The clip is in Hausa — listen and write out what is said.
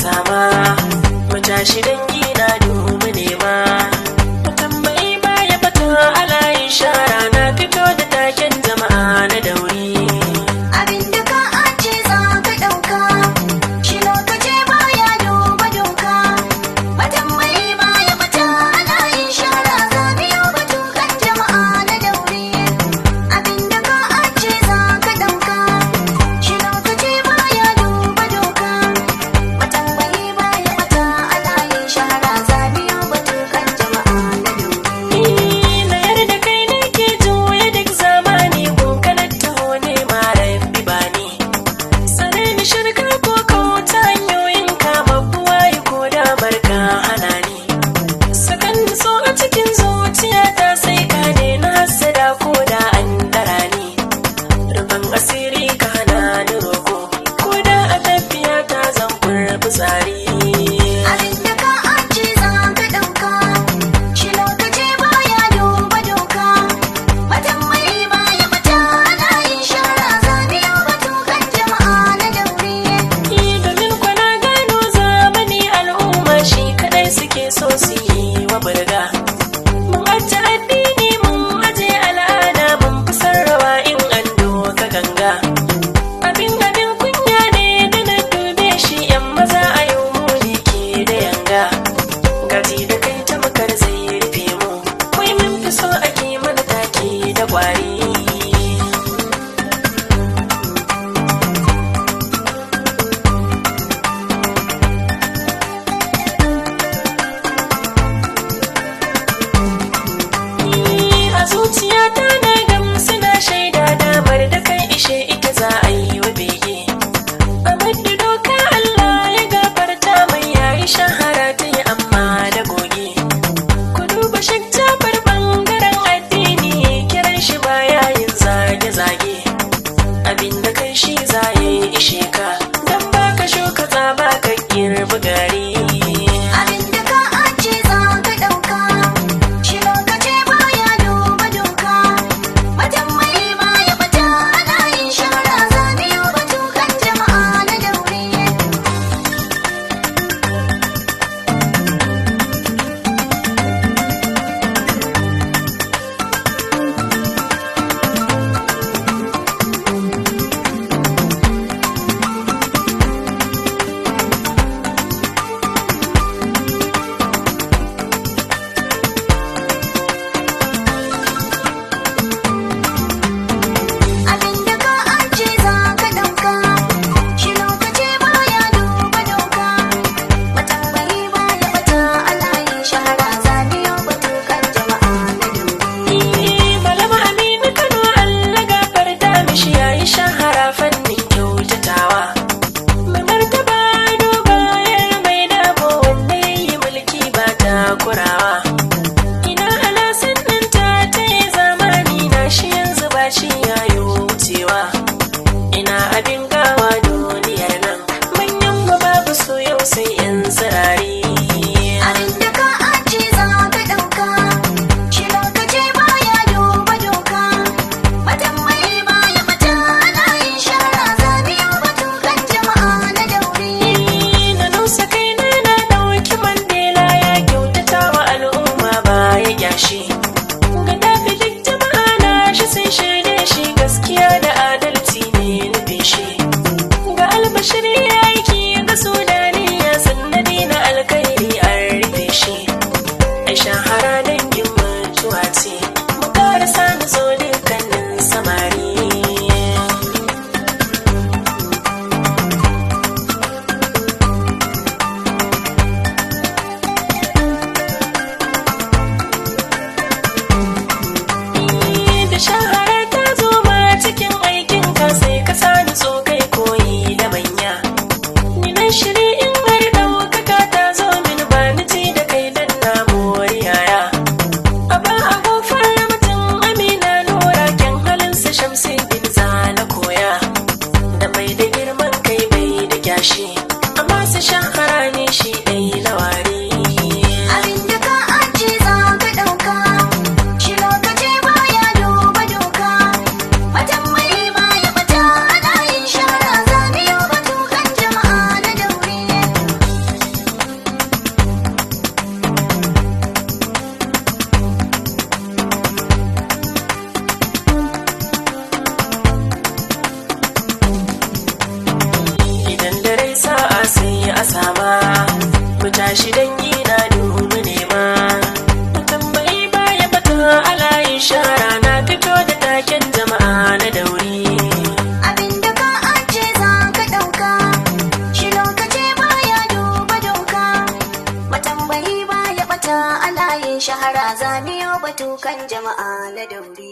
Sama mu tashi dangi na dubu nema mu tambayi baya fata alayin shara na fito da taken jama'a na dauri. Abinda ka ace za ka ɗauka, shi lokaci baya duba doka. Matambayi baya bata ana yin shara za biyo batukan jama'a na daure. Abinda ka ace za ka ɗauka, shi lokaci baya duba doka. Matambayi baya bata ana yin shara za biyo batukan jama'a na daure. Na yarda kai nake juya duk zamani gunkanar taho ne mara bani sanar ni shirka ko kauta hanyoyin kama buwaye ko damar ka hana ni sakan so a cikin zuciyata sai ka ne na hassada ko da an dara ni rufin asiri ka hana ni roko ko da a tafiya ta zan kurbi tsari. Abinda ka ace za ka ɗauka, shi lokaci baya duba doka. Matambayi baya bata ana yin shara za biyo batukan jama'a na daure. Domin kwana gano zamani al'umma shi kadai suke so su yi wa burga. Mun aje addini mun aje al'ada mun fi sarrawa in an doka ganga. Abin abin kunya ne da na dube shi yan maza a yau mu ne ke da yanga. Gaji da kai ta makar zai rufe mu, wai mun fi so ake mana take da kwari. A zuciyata na gamsu na shaida damar da kan ishe ita za a yi wa bege. Amadu doka Allah ya gafarta mai yayi shahara ta yi amma da goge. Ku duba shaktabar bangaren addini kiran shi baya yin zage-zage. Abinda kai shi za ya yi ishe ka, don baka shuka tsaba ka girbi gari. Abinda ka ace za ka ɗauka, shi lokaci baya duba doka. Matambayi baya bata ana yin shara za biyo batukan jama'a na daure. Abinda ka ace za ka ɗauka, shi lokaci baya duba doka. Matambayi baya bata ana yin shara za biyo batukan jama'a na daure. Malama Aminu Kano Allah gafarta mishi yayi shahara fannin kyautatawa. Mai martaba duba yar mai dabo wanda yayi mulki ba takurawa. Ina alasan nan ta ta zamani na shi yanzu ba shi yayo wucewa. Ina abin gawa duniyar nan manyan mu babu su yau sai yan tsirari. Abinda ka ace za ka ɗauka, shi lokaci baya duba doka. Matambayi baya bata ana yin shara za biyo batukan jama'a na daure. Na nusa kaina na ɗauki Mandela ya kyautata wa al'umma ba ya kyashi. Gaddafi duk jama'a na shi sun shaide shi gaskiya da adalci ne nufin shi. Ga albashir ya aiki ga Sudaniya sannadi na alkhairi an rufe shi. Ai shahara dangin mutuwa ce, mu karasa nutso dukkanin samari. Da shahara ta zo ma cikin aikin ka sai ka sani so kai koyi da manya. Ni na shiri in har ɗaukaka ta zo mini ba ni ci da kai dan na mori yaya. A ba a gofar mutum Amina Nura kyan halinsa Shamsu. jama'a na dauri. Abinda ka aje za ka ɗauka, shi lokaci baya duba doka. Matambayi baya bata a layin shahara, zaniyo batu kan jama'a na dauri.